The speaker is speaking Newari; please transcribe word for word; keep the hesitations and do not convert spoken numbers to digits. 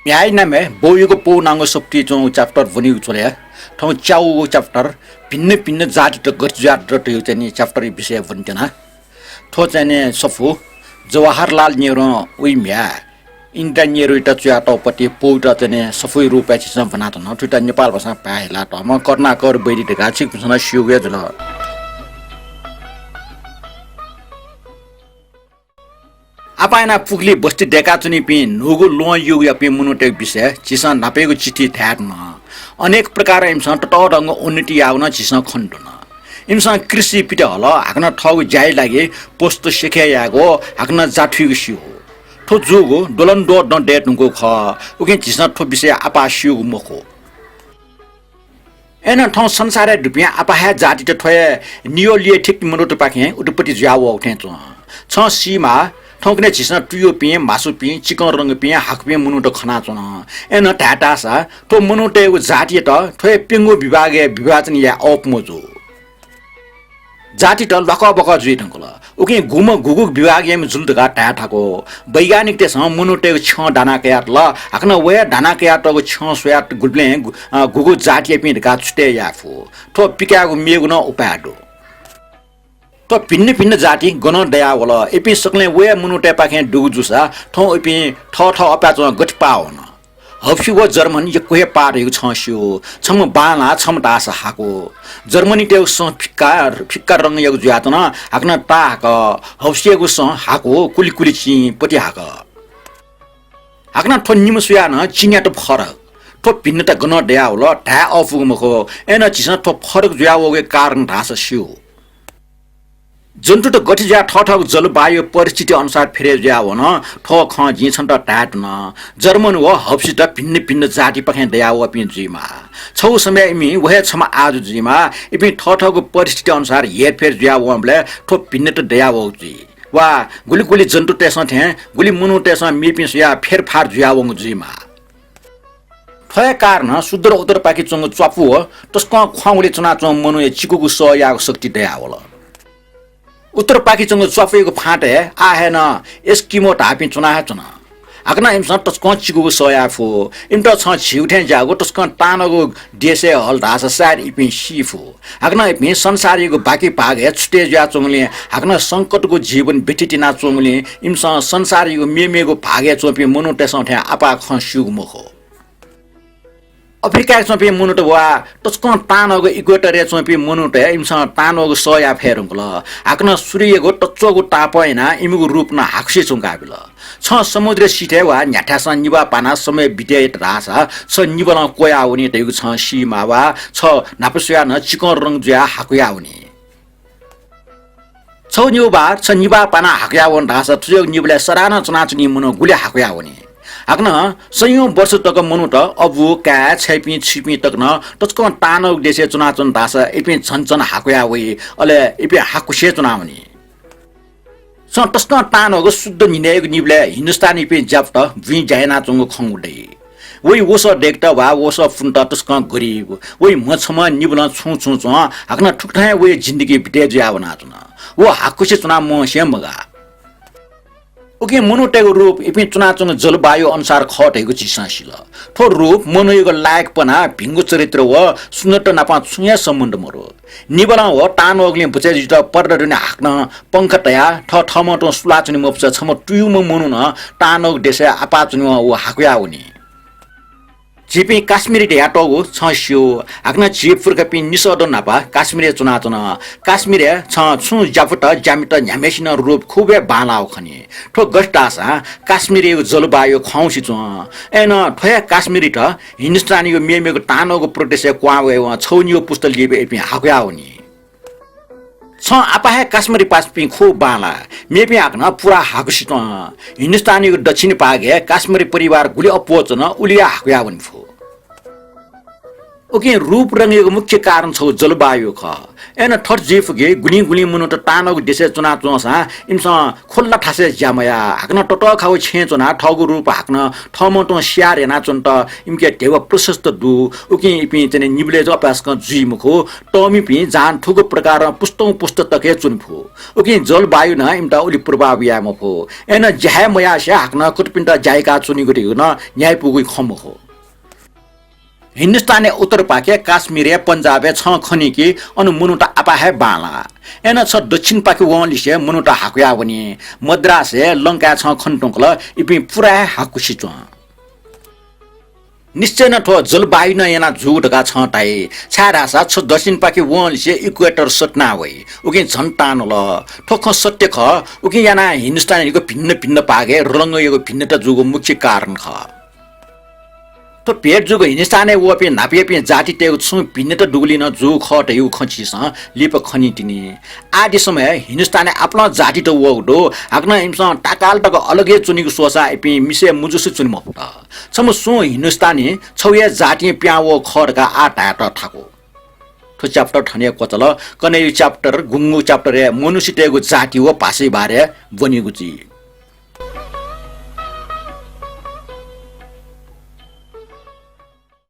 म्ह्याय् नामय् बौयागु पौ नांगु सफुतिइ च्वंगु chapter ब्वनेगु झ्वलय् थौं च्यागूगु chapter भिन्न भिन्न जातित गथे जुयातःगु धइगु चाहिँ नि chapter-या विषय ब्वनेत्यना। थ्व चाहिँ नि सफू जवाहरलाल नेहरुं वइ म्ह्याय् इन्दिरा नेहरुयात च्वयातःगु पति पौयात चाहिँ नि सफूया रूपय् झीसं ब्वनाच्वना। थुइत नेपाल भाषां पाय् हिलातःम्ह करुणाकर बैरी धकाः छिकपिन्सं नं स्यूगु हे जुल। आपाः यानाः पुखुली बस्ती दय्काच्वनीपिं न्हूगु ल्वहं युगयापिं मनूतय्गु विषयय् झीसं न्हापायागु चिठी धाये धुन। अनेक प्रकारं इमिसं ततःधंगु उन्नति याःगु नं झीसं खने धुन। इमिसं कृषि पित हल, हाकनं थःगु ज्याया लागि पशुत स्यखे यायेगु, हाकनं जा थुइगु स्यू। थ्व जूगु द्वलंद्वः दँ दये धुंकूगु खः। उकिं झीसं थ्व विषयय् आपाः स्यूगु मखु। अय्नं थौं संसारय् दुपिं आपाः हे जातित थ्व हे नियोलिथिक मनूतपाखें उत्पत्ति जुयावःगु थें च्वं। छं सीमाः, थौंकन्हय् झीसं तुयुपिं, म्हासुपिं, चिकं रंगपिं, हाकुपिं मनूत खनाच्वन। अय्नं धायेताःसा थ्व मनूतय्गु जातियात थ्व हे प्यंगू विभागय् विभाजन याये अःपु मजू। जातित ल्वाकःबकः जुइ धुंकल। उकिं गुम्ह गुगु विभागयाम्ह जुल धकाः धाये थाकु। वैज्ञानिकतय्सं मनूतय्गु छ्यं दाना कयातल, हाकनं व हे दाना कयातःगु छ्यं स्वयाः गुबलें गु-, अ, गुगु जातियापिं धकाः छुट्टय् याये फु। थ्व पिकायेगु मेगु नं उपाय दु। थ्व भिन्न भिन्न जाति गनं दयावल, इपिं सकलें व हे मनूतय्पाखें दुगु जूसा थौं इपिं थःथः अप्याःच्वं गथे पाः वन? हब्सी व जर्मन यक्व हे पाः धइगु छं स्यू। छम्ह बांलाः, छम्ह धाःसा हाकु। जर्मनीतय्गु सँ फिक्का, फिक्का रंगयागु जुयाच्वन, हाकनं ताहाकः। हब्सीयागु सँ हाकु, कुलिकुलि चिं, पतिहाकः। हाकनं थ्व निम्ह स्वयाः नं चिन्यात फरक। थ्व भिन्नता गनं दयावल धाये अःपुगु मखु। अय्नं झीसं थ्व फरक जुयावःगु कारण धाःसा स्यू। जन्तुत गथे जुयाः थःथःगु जलवायु परिस्थिति अनुसार फेरय् जुयावन, थ्व खँ जिं छन्त धाये धुन। जर्मन व हब्सीत भिन्न भिन्न जातिपाखें दयावःपिं जुइमाः। छगू समय इमि व हे छम्ह आजु जुइमाः। इपिं थःथःगु परिस्थिति अनुसार हेरफेर जुयावंबलय् थ्व भिन्नता दयावःगु जुइ। वा गुलि गुलि जन्तुतय्सं थें गुलि मनूतय्सं मेपिं स्वयाः फेरफार जुयावंगु जुइमाः। थ्व हे कारणं सुदूर उत्तरपाखे च्वंगु च्वापु व तसकं ख्वाउँगुलिइ च्वनाच्वंम्ह मनूया चिकुगु सः यायेगु शक्ति दयावल। उत्तरपाखे च्वंगु च्वापुयागु फाँटय् आः हे नं एस्किमो धाःपिं च्वना हे च्वन। हाकनं इमिसं तसकं चिकुगु सः याये फु। इमित छं झीगु थें ज्याःगु तसकं तांनःगु देशय् हल धाःसा सायद इपिं सी फु। हाकनं इपिं संसारयागु बाकी भागय् छुट्टय् जुयाच्वंगुलिं हाकनं संकटगु जीवन व्यतीत यानाच्वंगुलिं इमिसं संसारयागु मेमेगु भागय् च्वंपिं मनूतय्सं थें आपाः खँ स्यूगु मखु। अफ्रिकाय् च्वंपिं मनूत वा तसकं तांनःगु इक्वेटरय् च्वंपिं मनूतय् इमिसं तांनःगु सः याये फये धुंकल। हाकनं सूर्ययागु तच्वःगु तापं यानाः इमिगु रूप नं हाकुसे च्वंकाबिल। छं समुद्र सिथय् वा न्ह्याथाय्सं निभाः पानाः समय बिते यात धाःसा छ निभालं क्वयावनी धइगु छं सीमाः वा छ न्हापा स्वयाः नं चिकं रंग जुयाः हाकुयावनी। छगू निभाः, छ निभाः पानाः हाकुयावन धाःसा थुज्याःगु निभालय् सदां नं च्वनाच्वनीम्ह मनू गुलि हाकुयावनी। हाकनं सयौं वर्ष तक मनूत अबु, काय्, छय्पिं, छुइपिं तक नं तसकं तांनःगु देशय् च्वनाच्वन धाःसा इपिं झन झन हाकुया वइ, अले इपिं हाकुसे च्वनावनी। छं तसकं तांनःगु शुद्ध न्हिनय्‌यागु निभालय् हिन्दुस्तानीपिं ज्यापुत बुँइ ज्या यानाच्वंगु खंगु दइ। वइ वसः दय्‌केत वा वसः पुनेत तसकं गरिब। वइ म्ह छम्ह निभालं छुं छुं च्वं, हाकनं थुकथं हे वया जिन्दगी बिते जुयाः वनाच्वन। व हाकुसे च्वनाः म्वंसे मगाः। उकिं मनूतय्‌गु रूप इपिं च्वनाच्वंगु जलवायु अनुसार खः धइगु झीसं सिल। थ्व रूप मनूयागु लायकपना, भिंगु चरित्र व सुन्दरता नाप छुं हे सम्बन्ध मदु। निभालं व तांनःगुलिं बचय् जुइत पर्दा दुने हाकनं पंखा तयाः थःथःम्हं तुं सुलाच्वने मफुसा छम्ह तुयुम्ह मनू नं तांनःगु देशय् आपाः च्वनेवं व हाकुया वनी। झीपिं काश्मीरी धयातःगु छं स्यू। हाकनं झी पुर्खापिं निसः दँ न्हापा काश्मीरय् च्वनाच्वन। काश्मीरय् छं छुं ज्यापुत, ज्यामित न्ह्याम्हय्‌सिनं रूप खुब हे बांलाःगु खनी। थ्व गथे धाःसा काश्मीरयागु जलवायु खंसे च्वं। अय्‌नं थ्व हे काश्मीरीत हिन्दुस्तानयागु मेमेगु तांनःगु प्रदेशय् क्वहां वयेवं छगू निगू पुस्ता लिपा इपिं हाकुया वनी। छं आपाः हे काश्मीरीपाखें खुब बांलाः। मेपिं हाकनं पूरा हाकुसे च्वं। हिन्दुस्तानयागु दक्षिणी भागय् काश्मीरी परिवार गुलि अप्वः च्वन, उलि हे हाकुया वने फु। उकिं रूप रंगयागु मुख्य कारण छगू जलवायु खः। अय्‌नं थथे जुइ फु कि गुलिं गुलिं मनूत तांनःगु देशय् च्वनाच्वंसां इमिसं खुल्ला थासय् ज्या मयाः, हाकनं ततःखागु छेँय् च्वनाः थःगु रूप हाकनं थःम्हं तुं स्याहार यानाच्वनेत इमिके ध्यबा प्रशस्त दु। उकिं इपिं चाहिँ निबलय् जक अपाय्‌सकं जुइ मखु। तःमिपिं जहान थुगु प्रकारं पुस्तौं पुस्ता तक हे च्वने फु। उकिं जलवायु नं इमित उलि प्रभाव याये मफु। अय्‌नं ज्या हे मयासें हाकनं कुतुपिन्त ज्या याकाच्वनीगु धइगु नं न्ह्याइपुगु खँ मखु। हिन्दुस्तानया उत्तरपाखे काश्मीरय् पंजाबय् छं खनी कि अन मनूत आपाः हे बांलाः। अय्‌नं छ दक्षिणपाखे वंलिसे मनूत हाकुया वनी। मद्रासय् लंकाय् छं खने धुंकल, इपिं पूरा हे हाकुसे च्वं। निश्चय नं थ्व जलवायु नं यानाः जूगु धकाः छं धाइ, छाय्‌धाःसा छ दक्षिणपाखे वंलिसे इक्वेटर सतिना वइ, उकिं झन तांनल। थ्व खँ सत्य खः, उकिं यानाः हिन्दुस्तानयागु भिन्न भिन्न भागय् रंगयागु भिन्नता जूगु मुख्य कारण खः। थ्व भेट जूगु हिन्दुस्तानय् वःपिं न्हापायापिं जातितय्‌गु छुं भिन्नता दुगुलिं नं जूगु खः धइगु खँ छिसं लिपा खनीतिनि। आदि समयय् हिन्दुस्तानय् आपालं जातित वःगु दु, हाकनं इमिसं ताकाल तक अलग हे च्वनीगु स्वःसा इपिं मिसाय् मुजुसे च्वने मफुत। छम्ह सुं हिन्दुस्तानी छगू हे जातिं पिहां वःगु खः धकाः आः धायेत थाकु। थ्व chapter थन हे क्वचाल। कन्हय्‌गु chapter गुंगू chapter-य् मनुष्यतय्‌गु जाति व भाषाया बारे ब्वनीगु जुइ।